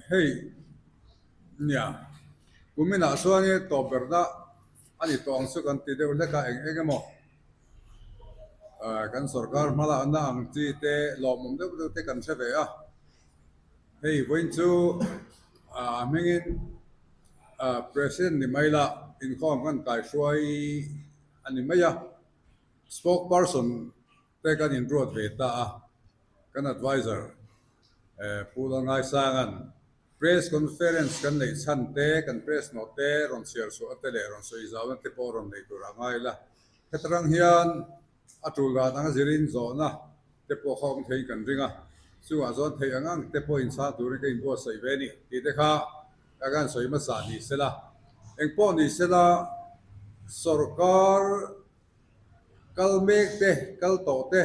Hei nia, kuminah chuanin tawp berna a ni tawh ang chu kan ti deuh hlek a, eng eng emaw kan sorkar hmalakna ang chi te lawmawm deuh deuh te kan hre ve a. Hei vawiin chu a hmingin President ni mai la inkhawm kan kaihruai a ni mai a, Spokesperson te kan inruat ve ta a, kan adviser Pu Lalngaisanga'n press conference kan neih chhan te, kan press note te rawn chhiar chhuah te leh rawn sawi zauna te pawh rawn nei tur a ngai la. Hetarang hian a tul dan anga zirin zawhna te pawh kha awm theiin kan ring a, chungah chuan theih ang ang te pawh inchhang turin ka inbuatsaih ve a ni tih te kha ka kan sawi hmasa ni sela. Engpawh ni sela sorkar kal mek te, kal tawh te,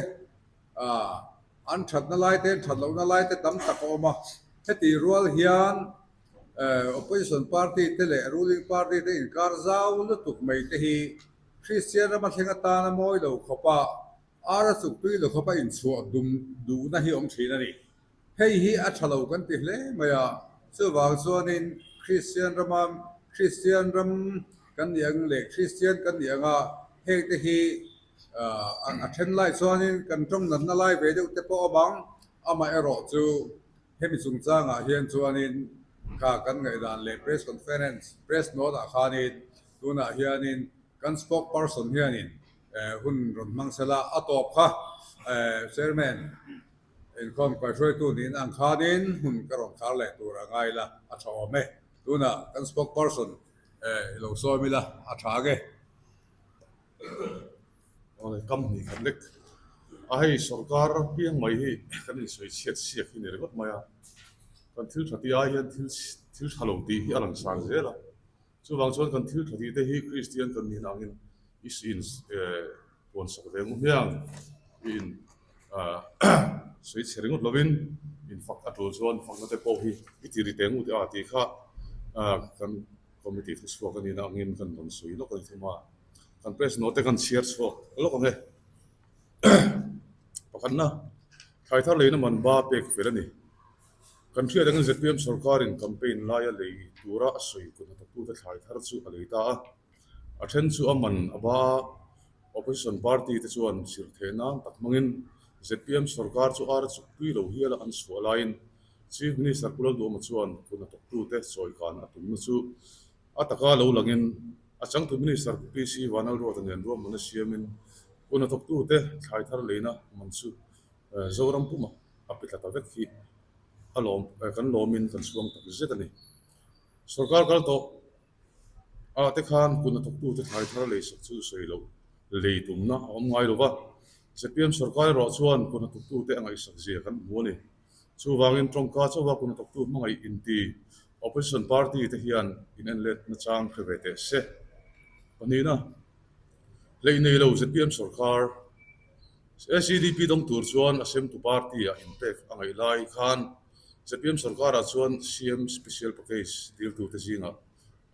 an thatna lai te, an that lohna lai te tam tak a awm a. Heti rual hian opposition party te leh ruling party te inkar zau lutuk mai te hi Kristian rama thleng atana mawi lo khawpa ar a chuk tui lo khawpa inchhuah dum duhna hi awm thin a ni. Hei hi a tha lo kan ti hle mai a, chuvang chuanin Kristian rama Kristian ram kan nih ang leh Kristian kan nih anga hengte hi a then lai chuanin kan tawng natna lai ve deuh te pawh awm ang, amaherawh chu hemi chungchangah hian chuanin kha kan ngaihdan leh press conference, press note ah khanin tunah hianin kan spokesperson hianin hun rawn hmang sela a tawp kha Chairman. Inkhawm kaihruaitu niin ang khanin hun ka rawn khar leh tur a ngai la, a tha awm e. Tunah kan spokesperson i lo sawm ila, a tha ang e. Awle kam hnih khat lek a hei sorkar piang mai hi kan insawi chhiat siak hi ni ringawt mai a, kan thil tha tih ai hian thil thil tha lo tih hi a lang sar zel a, chuvang chuan kan thil tha tih te hi Kristian kan nih angin i in puan sak ve ngu hmiang i in sawi chhe ringawt lovin infak a tul chuan fakna te pawh hi i ti ri teh ngut a tih kha kan committee thu chhuak a nihna angin kan rawn sawi lawk a ni thung a, kan press note te kan chhiar chhuak lawk ang e. Pakhatna, thlai thar leina man ba pek fel a ni. Kan hriat angin zpm sorkarin campaign laia lei tura a sawi kut hnathawktute thlai thar chu a lei ta a. A then chu a man a ba a, Opposition party te chuan chirhtheh nan tak hmangin zpm sorkar chu ar a chukpui lo hial a an chhuah laiin Chief Minister Pu Lalduhawma chuan kut hnathawktute chawikan a tumna chu a taka lo langin a changtu Minister Pu PC Vanlalruata nen ruahmanna siamin kut hnathawktute thlai thar leina man chu Zoram puma a pe tla ta vek hi a lawm kan lawmin kan chhuang tak zet a ni. Sorkar kal tawh. Ah te khan kut hnathawktute thlai thar lei sak chu sawi loh lei tumna a awm ngai lo va, zpm sorkar erawh chuan kut hnathawktute a ngaihsak zia kan hmu a ni. Chuvangin tawngka chauha kut hnathawktu hmangaih inti opposition party te hian in en let nachang hre ve teh se. Pahnihna, hleih nei lo zpm sorkar SEDP dawng tur chuan a semtu party ah inpek a ngaih lai khan zpm sorkarah chuan CM special package diltute zingah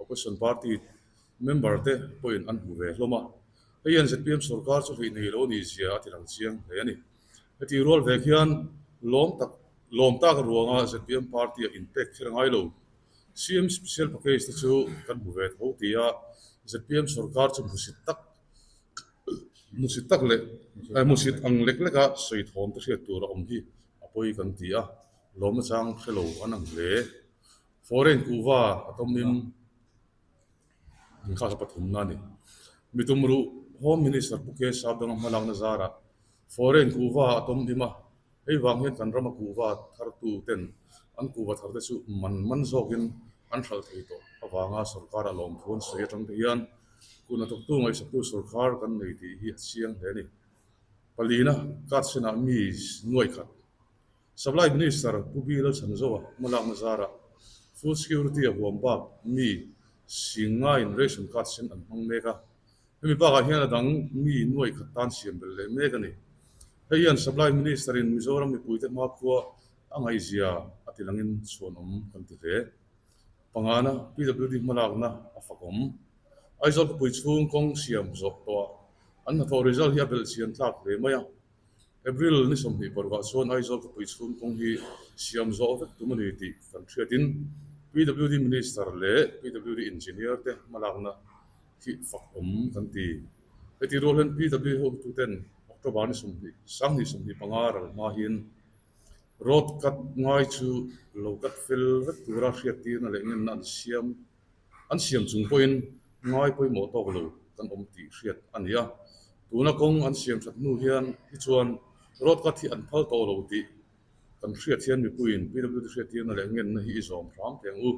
Opposition party member te pawhin an hmu ve hlawm a, hei hian zpm sorkar chu hleih nei lo nih zia a ti lang chiang hle a ni. Heti rual vek hian lawm tak lawm tak ruanga zpm party a inpek kher ngai lo. CM special package te chu kan hmu ve tho ti a, zpm sorkar chu hmusit tak hmusit tak leh hmusit ang lek leka sawi thawm te hriat tur a awm hi a pawi kan ti a, lawmna chang hre lo an ang hle. Foreign kuhva a tawmin inkhak a pathumna a ni. Mi tum ruh Home Minister Pu K Sapdanga hmalakna zarah foreign kuhva a tawm hlim a, hei vang hian kan rama kuhva thartu ten an kuhva tharte chu man man zawkin an hralh thei tawh avanga sorkar a lawmthu an sawi atang te hian kuhna thawktu ngaihsaktu sorkar kan nei tih hi a chiang hle a ni. Palina card senah mi nuai khat Supply Minister Pu B Lalchhanzoa hmalakna zarah Food Security a huam bak mi singngaiin ration card sen an hmang mek a, hemi bakah hian a dang mi nuai khat tan siam belh leh mek a ni. Hei hian Supply Minister in Mizoram mipuite hmakhua a ngaihzia a ti langin chhuanawm kan ti hle. Pangana PWD hmalakna a fakawm. Aizawl khawpui chhung kawng siam zawh tawhah an hnathawh result hi a belhchian tlak hle mai a. April ni 26 ah chuan Aizawl khawpui chhung kawng hi siam zawh vek tum a ni tih kan hriatin PWD Minister leh PWD Engineer te hmalakna hi fak awm kan ti. Heti rual hian PWD hotuten October ni 20, 2025 ral hma hian Road cut ngai chu lo cut fel vek tura hriattirna leh ngenna an siam an siam chung pawhin ngai pawimawh tawk lo kan awm tih hriat a ni a. Tuna kawng an siam that hnu hian hi chuan road cut hi an phal tawh lo tih kan hriat hian mipuiin PWD hriattirna leh ngenna hi i zawm hram teh ang u,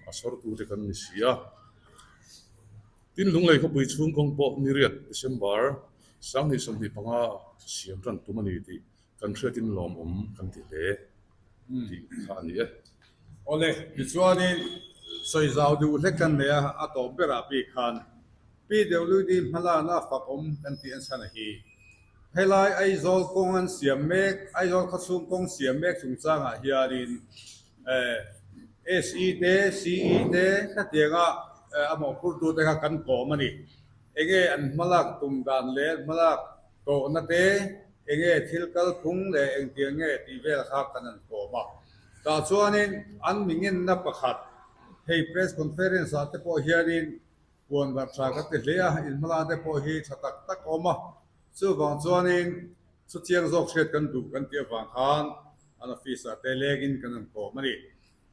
a sawrtute kan ni si a. Tin, Lunglei khawpui chhung kawng pawh ni riat December 2025 siam tan tum a ni tih Kan hriatin lawmawm kan ti hle tih kha a ni e. Awle, tichuanin sawi zau duh hlek kan nei a, a tawp berah bik khan PWD hmalakna fakawm kan tih an chhan a hi. Helai Aizawl kawng an siam mek, Aizawl khawchhung kawng siam mek chungchangah hianin SE te, CE te khatianga a mawhphurtute kha kan kawm a ni. Enge an hmalak tum dan leh an hmalak tawhna te, Enge thil kalphung leh engtiang nge tih vel kha kan han kawm a. Tah chuanin an mi ngenna pakhat, hei press conference ah te pawh hianin puan darh tha ka ti hle a, inhmala te pawh hi tha tak tak a awm a. Chuvang chuanin chutiang zawk hriat kan duh kan tih avang khan an office ah te lengin kan han kawm a ni.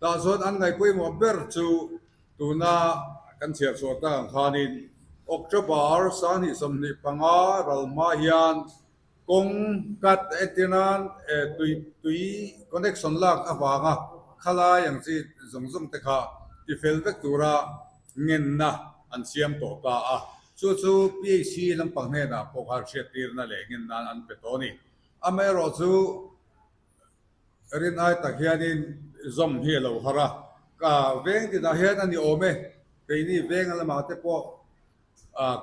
Tah chuan an ngaih pawimawh ber chu tuna kan chhiar chhuah tak ang khanin October 2025 ral hma hian kawng cut entir nan tui tui connection lak avanga khalai ang chi zawng zawng te kha tifel vek tura ngenna an siam tawh ta a. Chu chu PHC lampang hnenah pawh khan hriattirna leh ngennain an pe tawh a ni. Amaherawhchu Rinai tak hianin zawm hi a lo har a, ka veng tinah hian a ni awm e, keini veng lamah te pawh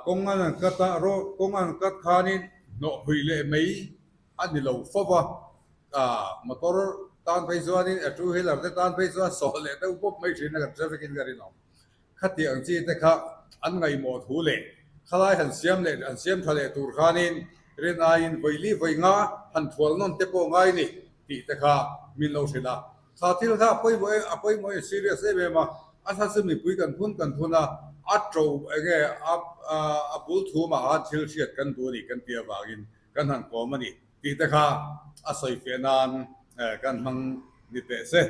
kawng an han cut a, kawng an han cut khanin hnawhphui leh mai a ni lo fo va, motor tan phei chuanin a two wheeler te tan phei chuan sawh leh deuh bawp mai thin a kan hre vekin ka rinawm. Khati ang chi te kha an ngaihmawh thu leh khalai han siam leh an siam tha leh tur khanin rin aiin vawi li vawi nga han thual nawn te pawh ngai ni tih te kha min lo hrilh a. Kha thil kha a pawimawh em a pawimawh em serious em em a, a thla chu mipui kan phun kan phun a, a to enge a a bul thumah khan thil hriat kan duh a ni kan tih avangin kan han kawm a ni tih te kha a sawi fiah nan kan hmang ni teh se.